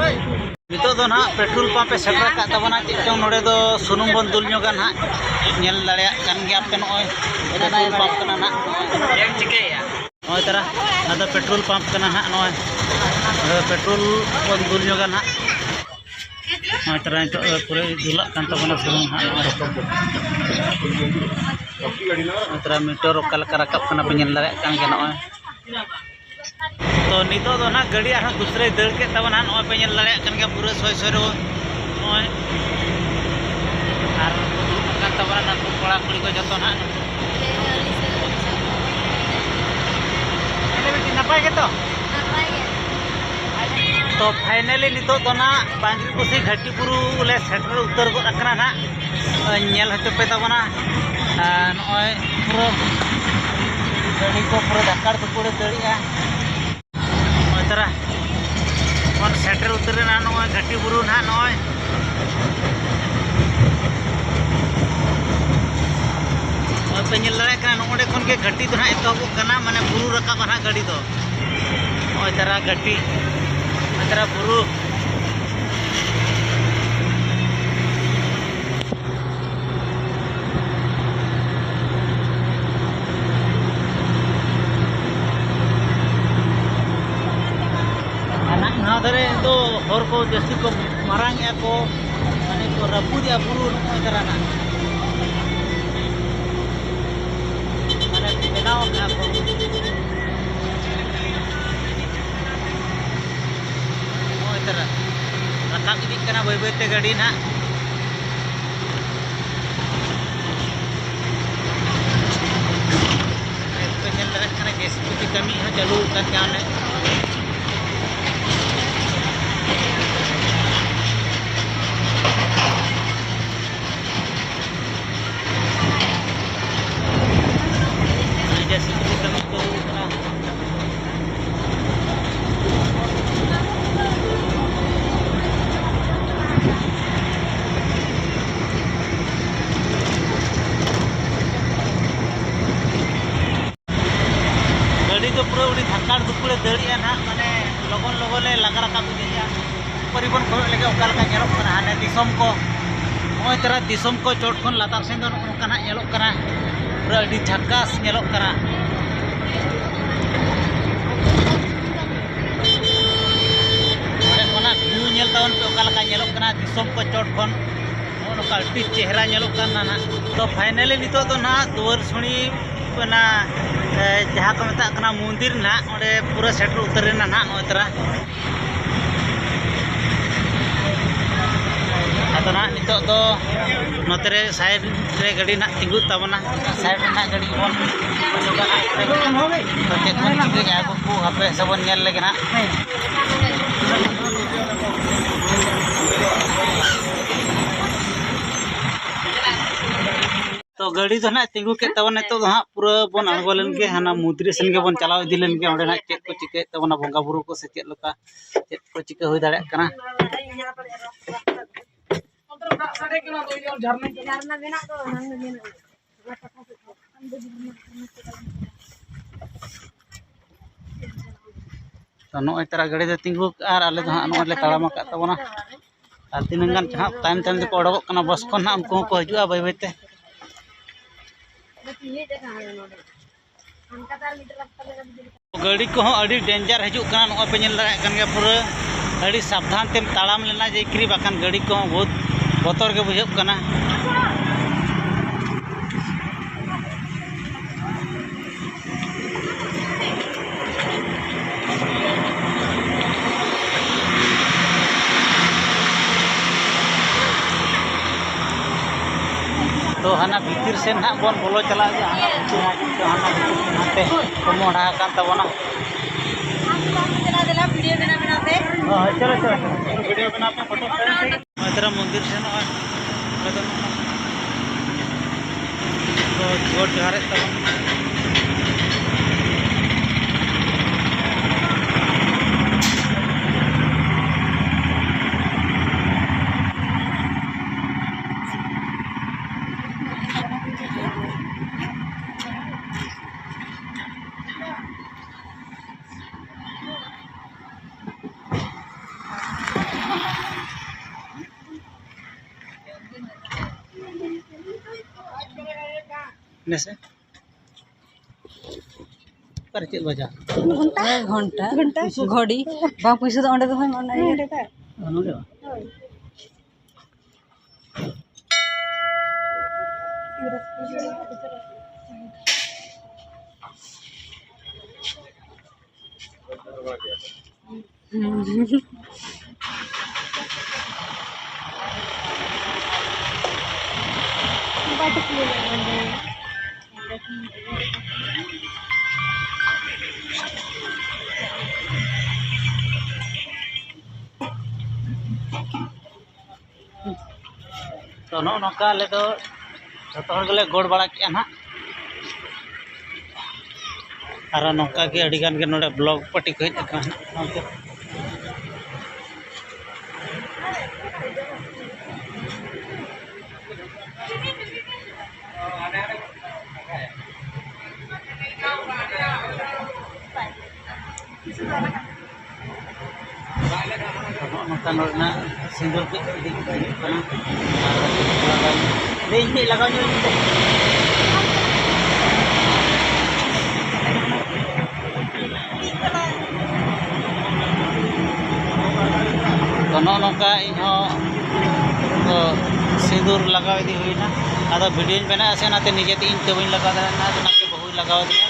ᱱᱤᱛᱚᱜ ᱫᱚ ᱱᱟᱦᱟᱜ ᱯᱮᱴᱨᱳᱞ ᱯᱟᱢᱯ ᱮ ᱥᱮᱴᱮᱨ ᱟᱠᱟᱫ ᱛᱟᱵᱚᱱᱟ᱾ ᱪᱮᱫ ᱪᱚᱝ ᱱᱚᱰᱮ ᱫᱚ ᱥᱩᱱᱩᱢ ᱵᱚᱱ ᱫᱩᱞ ᱧᱚᱜᱟ ᱱᱟᱦᱟᱜ᱾ ᱧᱮᱞ ᱫᱟᱲᱮᱭᱟᱜ ᱠᱟᱱ ᱜᱮᱭᱟ ᱯᱮ, ᱱᱚᱜᱼᱚᱭ ᱯᱮᱴᱨᱳᱞ ᱯᱟᱢᱯ ᱠᱟᱱᱟ ᱱᱟᱦᱟᱜ᱾ ᱪᱮᱫ ᱮᱢ ᱪᱤᱠᱟᱹᱭᱮᱫᱼᱟ? ᱱᱚᱜᱼᱚᱭ ᱛᱟᱨᱟ, ᱱᱚᱣᱟ ᱫᱚ ᱯᱮᱴᱨᱳᱞ ᱯᱟᱢᱯ ᱠᱟᱱᱟ ᱱᱟᱦᱟᱜ᱾ ᱱᱚᱜᱼᱚᱭ, ᱱᱚᱰᱮ ᱫᱚ ᱯᱮᱴᱨᱳᱞ ᱵᱚᱱ ᱫᱩᱞ ᱧᱚᱜᱟ ᱱᱟᱦᱟᱜ᱾ ᱱᱚᱜᱼᱚᱭ ᱛᱟᱨᱟ, ᱱᱤᱛᱚᱜ ᱫᱚ ᱯᱩᱨᱟᱹ ᱫᱩᱞᱟᱜ ᱠᱟᱱ ᱛᱟᱵᱚᱱᱟ ᱥᱩᱱᱩᱢ ᱱᱟᱦᱟᱜ᱾ ᱱᱚᱜᱼᱚᱭ ᱛᱟᱨᱟ, ᱢᱤᱴᱟᱨ ᱚᱠᱟ ᱞᱮᱠᱟ ᱨᱟᱠᱟᱵ ᱠᱟᱱᱟ ᱯᱮ ᱧᱮᱞ ᱫᱟᱲᱮᱭᱟᱜ ᱠᱟᱱ ᱜᱮᱭᱟ᱾ ᱱᱚᱜᱼᱚᱭ ᱛᱚ, ᱱᱤᱛᱚᱜ ᱫᱚ ᱱᱟᱦᱟᱜ ᱜᱟᱹᱰᱤ ᱟᱨᱦᱚᱸ ᱫᱩᱥᱨᱟᱭ ᱫᱟᱹᱲ ᱠᱮᱫ ᱛᱟᱵᱚᱱᱟ᱾ ᱱᱚᱜᱼᱚᱭ ᱯᱮ ᱧᱮᱞ ᱫᱟᱲᱮᱭᱟᱜ ᱠᱟᱱ ᱜᱮᱭᱟ, ᱯᱩᱨᱟᱹ ᱥᱚᱭ ᱥᱚᱭ ᱨᱮ ᱱᱚᱜᱼᱚᱭ ᱟᱨ ᱫᱩᱲᱩᱵ ᱟᱠᱟᱱ ᱛᱟᱵᱚᱱᱟ ᱱᱩᱠᱩ ᱠᱚᱲᱟ ᱠᱩᱲᱤ ᱠᱚ ᱡᱚᱛᱚ ᱱᱟᱦᱟᱜ᱾ ᱱᱟᱯᱟᱭ ᱜᱮᱛᱚ? ᱛᱚ, ᱯᱷᱟᱭᱱᱟᱞᱤ ᱱᱤᱛᱚᱜ ᱫᱚ ᱱᱟᱦᱟᱜ ᱵᱟᱝᱜᱽᱨᱤᱯᱚᱥᱤ ᱜᱷᱟᱹᱴᱤ ᱵᱩᱨᱩ ᱞᱮ ᱥᱮᱴᱮᱨ ᱩᱛᱟᱹᱨ ᱜᱚᱫ ᱟᱠᱟᱱᱟ ᱱᱟᱦᱟᱜ᱾ ᱧᱮᱞ ᱦᱚᱪᱚ ᱯᱮ ᱛᱟᱵᱚᱱᱟ᱾ ᱟᱨ ᱱᱚᱜᱼᱚᱭ ᱯᱩᱨᱟᱹ ᱜᱟᱹᱰᱤ ᱠᱚ ᱯᱩᱨᱟᱹ ᱫᱷᱟᱠᱟᱲ ᱫᱷᱩᱠᱩᱲᱮ ᱫᱟᱹᱲᱮᱜᱼᱟ᱾ ᱱᱚᱜᱼᱚᱭ ᱛᱟᱨᱟ ᱵᱚᱱ ᱥᱮᱴᱮᱨ ᱩᱛᱟᱹᱨ ᱮᱱᱟ ᱱᱚᱜᱼᱚᱭ ᱜᱷᱟᱹᱴᱤ ᱵᱩᱨᱩ ᱱᱟᱦᱟᱜ᱾ ᱱᱚᱜᱼᱚᱭ, ᱱᱚᱜᱼᱚᱭ ᱯᱮ ᱧᱮᱞ ᱫᱟᱲᱮᱭᱟᱜ ᱠᱟᱱᱟ, ᱱᱚᱜᱼᱚᱸᱰᱮ ᱠᱷᱚᱱ ᱜᱮ ᱜᱷᱟᱹᱴᱤ ᱫᱚ ᱱᱟᱦᱟᱜ ᱮᱛᱚᱦᱚᱵᱚᱜ ᱠᱟᱱᱟ, ᱢᱟᱱᱮ ᱵᱩᱨᱩ ᱨᱟᱠᱟᱵᱼᱟ ᱱᱟᱦᱟᱜ ᱜᱟᱹᱰᱤ ᱫᱚ᱾ ᱱᱚᱜᱼᱚᱭ ᱛᱟᱨᱟ ᱜᱷᱟᱹᱴᱤ, ᱱᱚᱜᱼᱚᱭ ᱛᱟᱨᱟ ᱵᱩᱨᱩ᱾ ᱟᱨ ᱱᱟᱜ ᱱᱚᱣᱟ ᱫᱷᱟᱨᱮ ᱫᱚ ᱦᱚᱨ ᱠᱚ ᱡᱟᱹᱥᱛᱤ ᱠᱚ ᱢᱟᱨᱟᱝ ᱮᱜᱼᱟ ᱠᱚ, ᱢᱟᱱᱮ ᱠᱚ ᱨᱟᱹᱯᱩᱫᱮᱜᱼᱟ ᱵᱩᱨᱩ ᱱᱚᱜᱼᱚᱭ ᱫᱷᱟᱨᱟ ᱱᱟᱜ᱾ ᱢᱟᱱᱮ ᱵᱮᱱᱟᱣ ᱟᱠᱟᱫᱼᱟ ᱠᱚ᱾ ᱱᱚᱜᱼᱚᱭ ᱛᱟᱨᱟ ᱨᱟᱠᱟᱵ ᱤᱫᱤᱜ ᱠᱟᱱᱟ ᱵᱟᱹᱭ ᱵᱟᱹᱭ ᱛᱮ ᱜᱟᱹᱰᱤ ᱱᱟᱜ᱾ ᱯᱮ ᱧᱮᱞ ᱫᱟᱲᱮᱭᱟᱜ ᱠᱟᱱᱟ, ᱡᱮ ᱥᱤ ᱵᱤ ᱠᱟᱹᱢᱤ ᱦᱚᱸ ᱪᱟᱹᱞᱩ ᱟᱠᱟᱱ ᱜᱮᱭᱟ ᱚᱸᱰᱮ᱾ ᱡᱮ ᱥᱤ ᱵᱤ ᱠᱟᱹᱢᱤ ᱠᱚ ᱦᱩᱭᱩᱜ ᱠᱟᱱᱟ᱾ ᱨᱤᱵᱚᱱ ᱠᱚᱭᱚᱜ ᱞᱮᱜᱮ ᱚᱠᱟ ᱞᱮᱠᱟ ᱧᱮᱞᱚᱜ ᱠᱟᱱᱟ ᱦᱟᱱᱮ ᱫᱤᱥᱚᱢ ᱠᱚ᱾ ᱱᱚᱜᱼᱚᱭ ᱛᱟᱨᱟ ᱫᱤᱥᱚᱢ ᱠᱚ ᱪᱚᱴ ᱠᱷᱚᱱ ᱞᱟᱛᱟᱨ ᱥᱮᱱ ᱫᱚ ᱱᱚᱜᱼᱚ ᱱᱚᱝᱠᱟ ᱱᱟᱜ ᱧᱮᱞᱚᱜ ᱠᱟᱱᱟ, ᱯᱩᱨᱟᱹ ᱟᱹᱰᱤ ᱡᱷᱟᱠᱟᱥ ᱧᱮᱞᱚᱜ ᱠᱟᱱᱟ᱾ ᱚᱸᱰᱮ ᱠᱷᱚᱱᱟᱜ view ᱧᱮᱞ ᱛᱟᱵᱚᱱ ᱯᱮ ᱚᱠᱟ ᱞᱮᱠᱟ ᱧᱮᱞᱚᱜ ᱠᱟᱱᱟ ᱫᱤᱥᱚᱢ ᱠᱚ ᱪᱚᱴ ᱠᱷᱚᱱ᱾ ᱱᱚᱜᱼᱚ ᱱᱚᱝᱠᱟ ᱟᱹᱰᱤ ᱪᱮᱦᱨᱟ ᱧᱮᱞᱚᱜ ᱠᱟᱱᱟ ᱱᱟᱦᱟᱜ᱾ ᱛᱚ finally ᱱᱤᱛᱚᱜ ᱫᱚ ᱱᱟᱦᱟᱜ ᱫᱩᱣᱟᱹᱨ ᱥᱩᱲᱤ ᱚᱱᱟ, ᱮ, ᱡᱟᱦᱟᱸ ᱠᱚ ᱢᱮᱛᱟᱜ ᱠᱟᱱᱟ ᱢᱚᱱᱫᱤᱨ ᱱᱟᱦᱟᱜ, ᱚᱸᱰᱮ ᱯᱩᱨᱟᱹ ᱥᱮᱴᱮᱨ ᱩᱛᱟᱹᱨ ᱮᱱᱟ ᱱᱟᱦᱟᱜ ᱱᱚᱜᱼᱚᱭ ᱛᱟᱨᱟ᱾ ᱟᱫᱚ ᱱᱟᱦᱟᱜ ᱱᱤᱛᱚᱜ ᱫᱚ ᱱᱚᱛᱮ ᱨᱮ side ᱨᱮ ᱜᱟᱹᱰᱤ ᱱᱟᱦᱟᱜ ᱛᱤᱸᱜᱩᱜ ᱛᱟᱵᱚᱱᱟ, side ᱨᱮ ᱱᱟᱦᱟᱜ ᱜᱟᱹᱰᱤ ᱵᱚᱱ ᱩᱰᱩᱠᱟ ᱱᱟᱦᱟᱜ᱾ ᱛᱚ ᱪᱮᱫ ᱵᱚᱱ ᱪᱤᱠᱟᱹᱭᱟ ᱟᱹᱜᱩ ᱠᱚ ᱦᱟᱯᱮ ᱥᱮ ᱵᱚᱱ ᱧᱮᱞ ᱞᱮᱜᱮ ᱱᱟᱦᱟᱜ᱾ ᱛᱚ ᱜᱟᱹᱰᱤ ᱫᱚ ᱱᱟᱦᱟᱜ ᱛᱤᱸᱜᱩ ᱠᱮᱫ ᱛᱟᱵᱚᱱᱟ᱾ ᱱᱤᱛᱚᱜ ᱫᱚ ᱦᱟᱸᱜ ᱯᱩᱨᱟᱹ ᱵᱚᱱ ᱟᱬᱜᱚ ᱞᱮᱱ ᱜᱮ, ᱦᱟᱱᱟ ᱢᱚᱱᱫᱤᱨ ᱥᱮᱱ ᱜᱮᱵᱚᱱ ᱪᱟᱞᱟᱣ ᱤᱫᱤ ᱞᱮᱱ ᱜᱮ᱾ ᱚᱸᱰᱮ ᱱᱟᱦᱟᱜ ᱪᱮᱫ ᱠᱚ ᱪᱤᱠᱟᱹᱭᱮᱫ ᱛᱟᱵᱚᱱᱟ, ᱵᱚᱸᱜᱟ ᱵᱩᱨᱩ ᱠᱚ ᱥᱮ ᱪᱮᱫ ᱞᱮᱠᱟ, ᱪᱮᱫ ᱠᱚ ᱪᱤᱠᱟᱹ ᱦᱩᱭ ᱫᱟᱲᱮᱭᱟᱜ ᱠᱟᱱᱟ᱾ ᱡᱷᱟᱨᱱᱟ ᱢᱮᱱᱟᱜ ᱫᱚ, ᱚᱱᱟ ᱫᱚ ᱢᱮᱱᱟᱜ ᱜᱮᱭᱟ᱾ ᱛᱚ ᱱᱚᱜᱼᱚᱭ ᱛᱟᱨᱟ ᱜᱟᱹᱰᱤ ᱫᱚ ᱛᱤᱸᱜᱩ ᱠᱟᱜᱼᱟ ᱟᱨ ᱟᱞᱮ ᱫᱚ ᱦᱟᱸᱜ ᱱᱚᱜᱼᱚᱭ ᱞᱮ ᱛᱟᱲᱟᱢ ᱟᱠᱟᱫ ᱛᱟᱵᱚᱱᱟ᱾ ᱟᱨ ᱛᱤᱱᱟᱹᱝ ᱜᱟᱱ ᱪᱚ ᱦᱟᱸᱜ ᱛᱟᱭᱚᱢ ᱛᱟᱭᱚᱢ ᱛᱮᱠᱚ ᱚᱰᱚᱠᱚᱜ ᱠᱟᱱᱟ ᱵᱟᱥ ᱠᱷᱚᱱ ᱦᱟᱸᱜ, ᱩᱱᱠᱩ ᱦᱚᱸᱠᱚ ᱦᱤᱡᱩᱜᱼᱟ ᱵᱟᱹᱭ ᱵᱟᱹᱭ ᱛᱮ᱾ ᱜᱟᱹᱰᱤ ᱠᱚᱦᱚᱸ ᱟᱹᱰᱤ danger ᱦᱤᱡᱩᱜ ᱠᱟᱱᱟ, ᱱᱚᱜᱼᱚᱭ ᱯᱮ ᱧᱮᱞ ᱫᱟᱲᱮᱭᱟᱜ ᱠᱟᱱ ᱜᱮᱭᱟ, ᱯᱩᱨᱟᱹ ᱟᱹᱰᱤ ᱥᱟᱵᱫᱷᱟᱱ ᱛᱮᱢ ᱛᱟᱲᱟᱢ ᱞᱮᱱᱟ ᱡᱮ ᱠᱤ ᱵᱟᱠᱷᱟᱱ ᱜᱟᱹᱰᱤ ᱠᱚᱦᱚᱸ ᱵᱚᱦᱩᱛ ᱵᱚᱛᱚᱨ ᱜᱮ ᱵᱩᱡᱷᱟᱹᱜ ᱠᱟᱱᱟ᱾ ᱛᱚ ᱦᱟᱱᱟ ᱵᱷᱤᱛᱤᱨ ᱥᱮᱱ ᱦᱟᱸᱜ ᱵᱚᱱ ᱵᱚᱞᱚ ᱪᱟᱞᱟᱜ ᱜᱮᱭᱟ, ᱦᱟᱱᱟ ᱵᱷᱤᱛᱤᱨ ᱦᱟᱸᱜ ᱦᱟᱱᱟ ᱵᱷᱤᱛᱤᱨ ᱥᱮᱱ ᱦᱟᱱᱛᱮ ᱠᱚ ᱢᱚᱦᱰᱟ ᱟᱠᱟᱱ ᱛᱟᱵᱚᱱᱟ᱾ ᱦᱳᱭ, ᱦᱳᱭ, ᱪᱚᱞᱚ, ᱪᱚᱞᱚ, ᱪᱚᱞᱚ᱾ ᱱᱚᱜᱼᱚᱭ ᱛᱟᱨᱟ ᱢᱚᱱᱫᱤᱨ ᱥᱮᱱᱚᱜᱼᱟ᱾ ᱚᱸᱰᱮ ᱫᱚ ᱠᱚ ᱜᱚᱰ ᱡᱚᱦᱟᱨᱮᱫ ᱛᱟᱵᱚᱱᱟ᱾ ᱦᱮᱸ ᱥᱮ? ᱚᱠᱟᱨᱮ ᱪᱮᱫ ᱵᱟᱡᱟᱣ? ᱜᱷᱚᱱᱴᱟ᱾ ᱦᱮᱸ, ᱜᱷᱚᱱᱴᱟ᱾ ᱜᱷᱚᱱᱴᱟ᱾ ᱜᱷᱚᱲᱤ᱾ ᱵᱟᱝ, ᱯᱩᱭᱥᱟᱹ ᱫᱚ ᱚᱸᱰᱮ ᱫᱚᱦᱚᱭ ᱢᱮ, ᱚᱱᱟ ᱤᱭᱟᱹ᱾ ᱱᱚᱰᱮ ᱫᱚ? ᱚ, ᱱᱚᱰᱮ ᱵᱟᱝ? ᱦᱳᱭ᱾ ᱛᱚ, ᱱᱚᱜᱼᱚ ᱱᱚᱝᱠᱟ ᱟᱞᱮ ᱫᱚ ᱡᱚᱛᱚ ᱦᱚᱲ ᱜᱮᱞᱮ ᱜᱚᱲ ᱵᱟᱲᱟ ᱠᱮᱜᱼᱟ ᱱᱟᱦᱟᱜ᱾ ᱟᱨᱚ ᱱᱚᱝᱠᱟ ᱜᱮ ᱟᱹᱰᱤ ᱜᱟᱱ ᱜᱮ ᱱᱚᱰᱮ ᱵᱞᱚᱠ ᱯᱟᱨᱴᱤ ᱠᱚ ᱦᱮᱡ ᱟᱠᱟᱱᱟ ᱱᱟᱦᱟᱜ ᱜᱚᱢᱠᱮ᱾ ᱱᱚᱜᱼᱚ ᱱᱚᱝᱠᱟ ᱱᱚᱰᱮᱱᱟᱜ ᱥᱤᱸᱫᱩᱨ ᱠᱚ ᱤᱫᱤ ᱠᱟᱛᱮ ᱦᱩᱭᱩᱜ ᱠᱟᱱᱟ᱾ ᱟᱨ ᱤᱧ ᱠᱟᱹᱡ ᱞᱟᱜᱟᱣ ᱧᱚᱜ ᱤᱧ ᱢᱮ᱾ ᱛᱚ, ᱱᱚᱜᱼᱚ ᱱᱚᱝᱠᱟ ᱤᱧ ᱦᱚᱸ ᱛᱚ ᱥᱤᱸᱫᱩᱨ ᱞᱟᱜᱟᱣ ᱤᱫᱤ ᱦᱩᱭᱱᱟ᱾ ᱟᱫᱚ ᱵᱷᱤᱰᱤᱭᱳᱧ ᱵᱮᱱᱟᱣᱮᱫᱼᱟ ᱥᱮ, ᱚᱱᱟᱛᱮ ᱱᱤᱡᱮ ᱛᱮ ᱤᱧ ᱛᱮ ᱵᱟᱹᱧ ᱞᱟᱜᱟᱣ ᱫᱟᱲᱮᱭᱟᱜ ᱠᱟᱱᱟ, ᱚᱱᱟᱛᱮ ᱵᱟᱹᱦᱩᱭ ᱞᱟᱜᱟᱣ ᱟᱹᱫᱤᱧᱟ᱾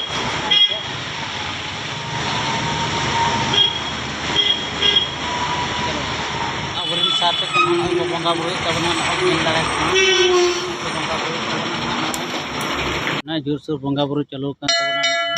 ᱟᱵᱚᱨᱮᱱ ᱥᱟᱨ ᱛᱟᱠᱚ ᱱᱚᱜᱼᱚᱭ ᱠᱚ ᱵᱚᱸᱜᱟ ᱵᱩᱨᱩᱭᱮᱫ ᱛᱟᱵᱚᱱᱟ, ᱱᱚᱜᱼᱚᱭ ᱧᱮᱞ ᱫᱟᱲᱮᱭᱟᱜ ᱠᱟᱱᱟ᱾ ᱵᱚᱸᱜᱟ ᱵᱩᱨᱩᱭᱮᱫ ᱛᱟᱵᱚᱱᱟ ᱱᱚᱜᱼᱚᱭ᱾ ᱱᱚᱜᱼᱚᱭ ᱡᱳᱨᱥᱳᱨ ᱵᱚᱸᱜᱟ ᱵᱩᱨᱩ ᱪᱟᱹᱞᱩ ᱟᱠᱟᱱ ᱛᱟᱵᱚᱱᱟ ᱱᱚᱜᱼᱚᱭ᱾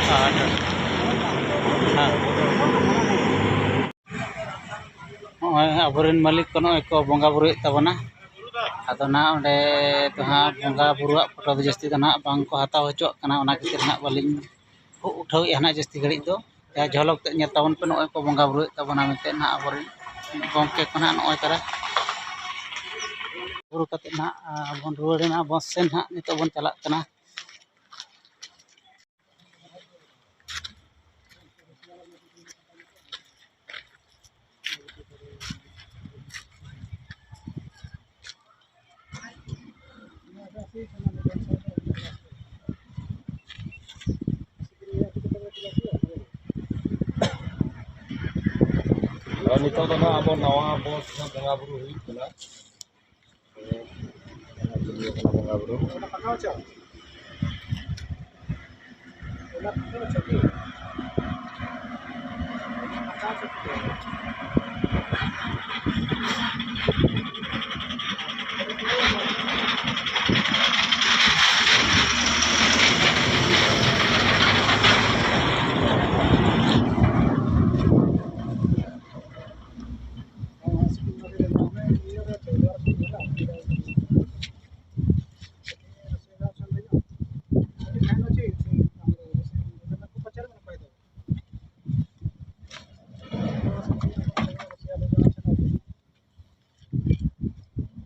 ᱟᱨ, ᱦᱮᱸ᱾ ᱟᱵᱚᱨᱮᱱ ᱢᱟᱹᱞᱤᱠ ᱠᱚ ᱱᱚᱜᱼᱚᱭ ᱠᱚ ᱵᱚᱸᱜᱟ ᱵᱩᱨᱩᱭᱮᱫ ᱛᱟᱵᱚᱱᱟ᱾ ᱟᱫᱚ ᱱᱟᱦᱟᱜ ᱚᱸᱰᱮ ᱫᱚ ᱦᱟᱸᱜ ᱵᱚᱸᱜᱟ ᱵᱩᱨᱩᱣᱟᱜ ᱯᱷᱳᱴᱳ ᱫᱚ ᱡᱟᱹᱥᱛᱤ ᱫᱚ ᱱᱟᱦᱟᱜ ᱵᱟᱝ ᱠᱚ ᱦᱟᱛᱟᱣ ᱦᱚᱪᱚᱣᱟᱜ ᱠᱟᱱᱟ, ᱚᱱᱟ ᱠᱷᱟᱹᱛᱤᱨ ᱱᱟᱦᱟᱜ ᱵᱟᱹᱞᱤᱧ ᱩ-, ᱩᱴᱷᱟᱹᱣᱮᱫᱼᱟ ᱱᱟᱦᱟᱜ ᱡᱟᱹᱥᱛᱤ ᱜᱷᱟᱹᱲᱤᱡ ᱫᱚ᱾ ᱡᱟᱦᱟᱸ ᱡᱷᱚᱞᱚᱠ ᱛᱮᱫ ᱧᱮᱞ ᱛᱟᱵᱚᱱ ᱯᱮ, ᱱᱚᱜᱼᱚᱭ ᱠᱚ ᱵᱚᱸᱜᱟ ᱵᱩᱨᱩᱭᱮᱫ ᱛᱟᱵᱚᱱᱟ ᱢᱮᱱᱛᱮ ᱱᱟᱦᱟᱜ ᱟᱵᱚᱨᱮᱱ ᱜᱚᱢᱠᱮ ᱠᱚ ᱱᱟᱦᱟᱜ ᱱᱚᱜᱼᱚᱭ ᱛᱟᱨᱟ ᱵᱩᱨᱩ ᱠᱟᱛᱮᱫ ᱱᱟᱦᱟᱜ, ᱟᱨ ᱵᱚᱱ ᱨᱩᱣᱟᱹᱲ ᱮᱱᱟ, ᱵᱚᱥ ᱥᱮᱱ ᱱᱟᱦᱟᱜ ᱱᱤᱛᱚᱜ ᱵᱚᱱ ᱪᱟᱞᱟᱜ ᱠᱟᱱᱟ᱾ ᱟᱨ ᱱᱤᱛᱚᱜ ᱫᱚ ᱱᱟᱦᱟᱜ ᱟᱵᱚ ᱱᱟᱣᱟ ᱵᱚᱥ ᱨᱮ ᱵᱚᱸᱜᱟ ᱵᱩᱨᱩ ᱦᱩᱭᱩᱜ ᱠᱟᱱᱟ᱾ ᱵᱚᱸᱜᱟ ᱵᱩᱨᱩ᱾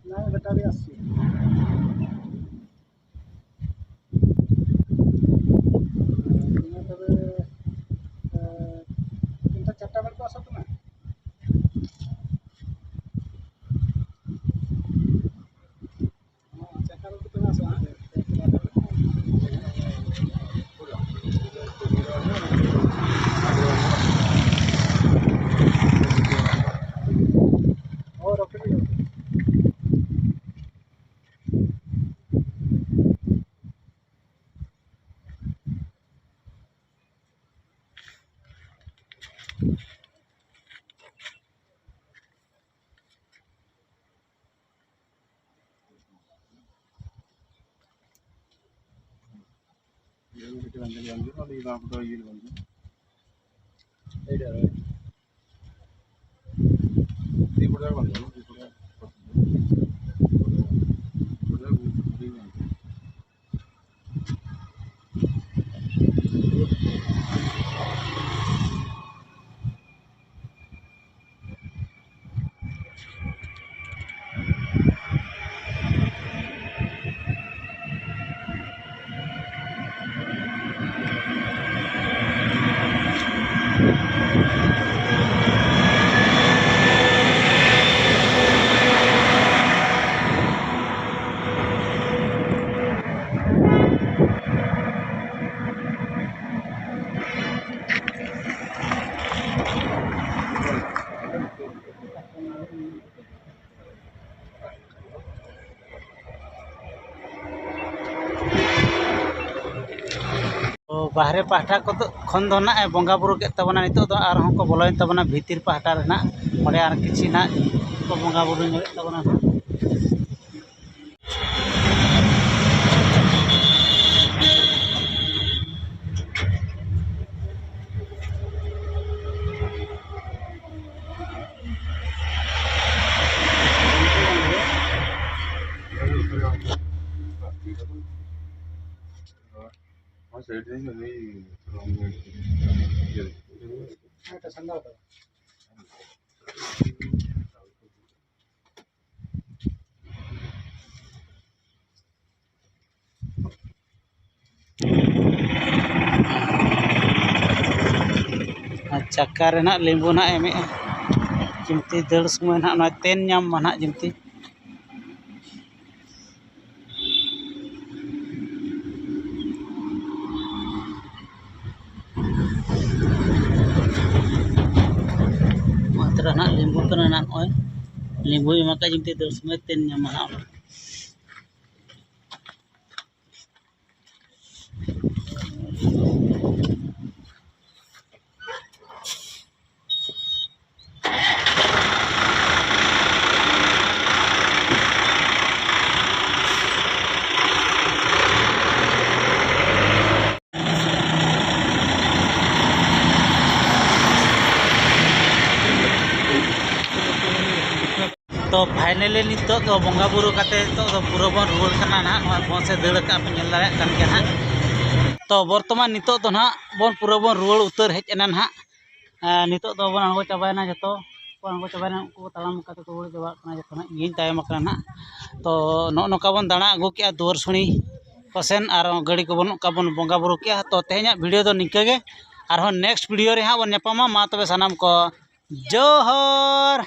ᱚᱱᱟ ᱜᱮ ᱵᱮᱴᱟᱨᱤ ᱟᱥᱮ ᱪᱮᱫ? ᱤᱱᱟᱹ ᱛᱚᱵᱮ, ᱮ, ᱛᱤᱱᱴᱟ ᱪᱟᱨᱴᱟ ᱵᱮᱲ ᱠᱚ ᱟᱥᱟ ᱛᱟᱢᱟ? ᱦᱚᱸ, ᱪᱟᱨᱴᱟ ᱵᱮᱲ ᱠᱚ ᱛᱟᱦᱮᱸ ᱟᱥᱟ᱾ ᱦᱳᱭ, ᱨᱚᱠᱮᱴ ᱜᱮ᱾ ᱛᱚ ᱵᱟᱦᱨᱮ ᱯᱟᱦᱴᱟ ᱠᱚᱫᱚ ᱠᱷᱚᱱ ᱫᱚ ᱱᱟᱜ ᱮ ᱵᱚᱸᱜᱟ ᱵᱩᱨᱩ ᱠᱮᱫ ᱛᱟᱵᱚᱱᱟ᱾ ᱱᱤᱛᱚᱜ ᱫᱚ ᱟᱨᱦᱚᱸ ᱠᱚ ᱵᱚᱞᱚᱭᱮᱱ ᱛᱟᱵᱚᱱᱟ ᱵᱷᱤᱛᱤᱨ ᱯᱟᱦᱴᱟ ᱨᱮ ᱱᱟᱜ᱾ ᱚᱸᱰᱮ ᱟᱨ ᱠᱤᱪᱷᱩ ᱱᱟᱜ ᱠᱚ ᱵᱚᱸᱜᱟ ᱵᱩᱨᱩ ᱧᱚᱜᱮᱫ ᱛᱟᱵᱚᱱᱟ ᱱᱟᱜ᱾ ᱟᱨ ᱪᱟᱠᱟ ᱨᱮ ᱱᱟᱜ ᱞᱤᱸᱵᱩ ᱱᱟᱜ ᱮᱢᱮᱜᱼᱟ᱾ ᱡᱤᱢᱛᱤ ᱫᱟᱹᱲ ᱥᱚᱢᱚᱭ ᱱᱟᱜ ᱱᱚᱣᱟ ᱛᱮᱱ ᱧᱟᱢ ᱢᱟ ᱱᱟᱜ ᱡᱤᱢᱛᱤ᱾ ᱱᱚᱣᱟ ᱛᱚᱨᱟ ᱱᱟᱜ ᱞᱤᱸᱵᱩ ᱠᱟᱱᱟ ᱱᱟᱜ ᱱᱚᱜᱼᱚᱭ᱾ ᱞᱤᱸᱵᱩᱭ ᱮᱢᱟ ᱠᱟᱜ ᱡᱤᱢᱛᱤ ᱫᱟᱹᱲ ᱥᱚᱢᱚᱭ ᱛᱮᱱ ᱧᱟᱢ ᱢᱟ ᱱᱟᱜ ᱚᱱᱟ᱾ Finally ᱱᱤᱛᱚᱜ ᱫᱚ ᱵᱚᱸᱜᱟ ᱵᱩᱨᱩ ᱠᱟᱛᱮ ᱱᱤᱛᱚᱜ ᱫᱚ ᱯᱩᱨᱟᱹ ᱵᱚᱱ ᱨᱩᱣᱟᱹᱲ ᱠᱟᱱᱟ ᱱᱟᱦᱟᱜ᱾ ᱱᱚᱣᱟ ᱵᱚᱱ ᱥᱮ ᱫᱟᱹᱲ ᱟᱠᱟᱫ ᱯᱮ ᱧᱮᱞ ᱫᱟᱲᱮᱭᱟᱜ ᱠᱟᱱ ᱜᱮᱭᱟ ᱱᱟᱦᱟᱜ᱾ ᱛᱚ ᱵᱚᱨᱛᱚᱢᱟᱱ ᱱᱤᱛᱚᱜ ᱫᱚ ᱱᱟᱦᱟᱜ ᱵᱚᱱ ᱯᱩᱨᱟᱹ ᱵᱚᱱ ᱨᱩᱣᱟᱹᱲ ᱩᱛᱟᱹᱨ ᱦᱮᱡ ᱮᱱᱟ ᱱᱟᱦᱟᱜ᱾ ᱱᱤᱛᱚᱜ ᱫᱚ ᱵᱚᱱ ᱟᱬᱜᱚ ᱪᱟᱵᱟᱭᱮᱱᱟ, ᱡᱚᱛᱚ ᱠᱚ ᱟᱬᱜᱚ ᱪᱟᱵᱟᱭᱮᱱᱟ᱾ ᱩᱱᱠᱩ ᱠᱚ ᱛᱟᱲᱟᱢ ᱠᱟᱛᱮ ᱠᱚ ᱨᱩᱣᱟᱹᱲ ᱪᱟᱵᱟᱜ ᱠᱟᱱᱟ᱾ ᱡᱚᱛᱚ ᱱᱟᱦᱟᱜ ᱤᱧ ᱛᱟᱭᱚᱢ ᱟᱠᱟᱱᱟ ᱱᱟᱦᱟᱜ᱾ ᱛᱚ ᱱᱚᱜᱼᱚ ᱱᱚᱝᱠᱟ ᱵᱚᱱ ᱫᱟᱬᱟ ᱟᱹᱜᱩ ᱠᱮᱜᱼᱟ ᱫᱩᱣᱟᱹᱨ ᱥᱩᱲᱤ ᱠᱚᱥᱮᱱ, ᱟᱨ ᱜᱟᱹᱰᱤ ᱠᱚᱵᱚᱱ ᱱᱚᱝᱠᱟ ᱵᱚᱱ ᱵᱚᱸᱜᱟ ᱵᱩᱨᱩ ᱠᱮᱜᱼᱟ᱾ ᱛᱚ ᱛᱮᱦᱮᱧᱟᱜ video ᱫᱚ ᱱᱤᱝᱠᱟᱹ ᱜᱮ, ᱟᱨᱦᱚᱸ next video ᱨᱮ ᱦᱟᱸᱜ ᱵᱚᱱ ᱧᱟᱯᱟᱢᱟ᱾ ᱢᱟ ᱛᱚᱵᱮ ᱥᱟᱱᱟᱢ ᱠᱚ ᱡᱚᱦᱟᱨ᱾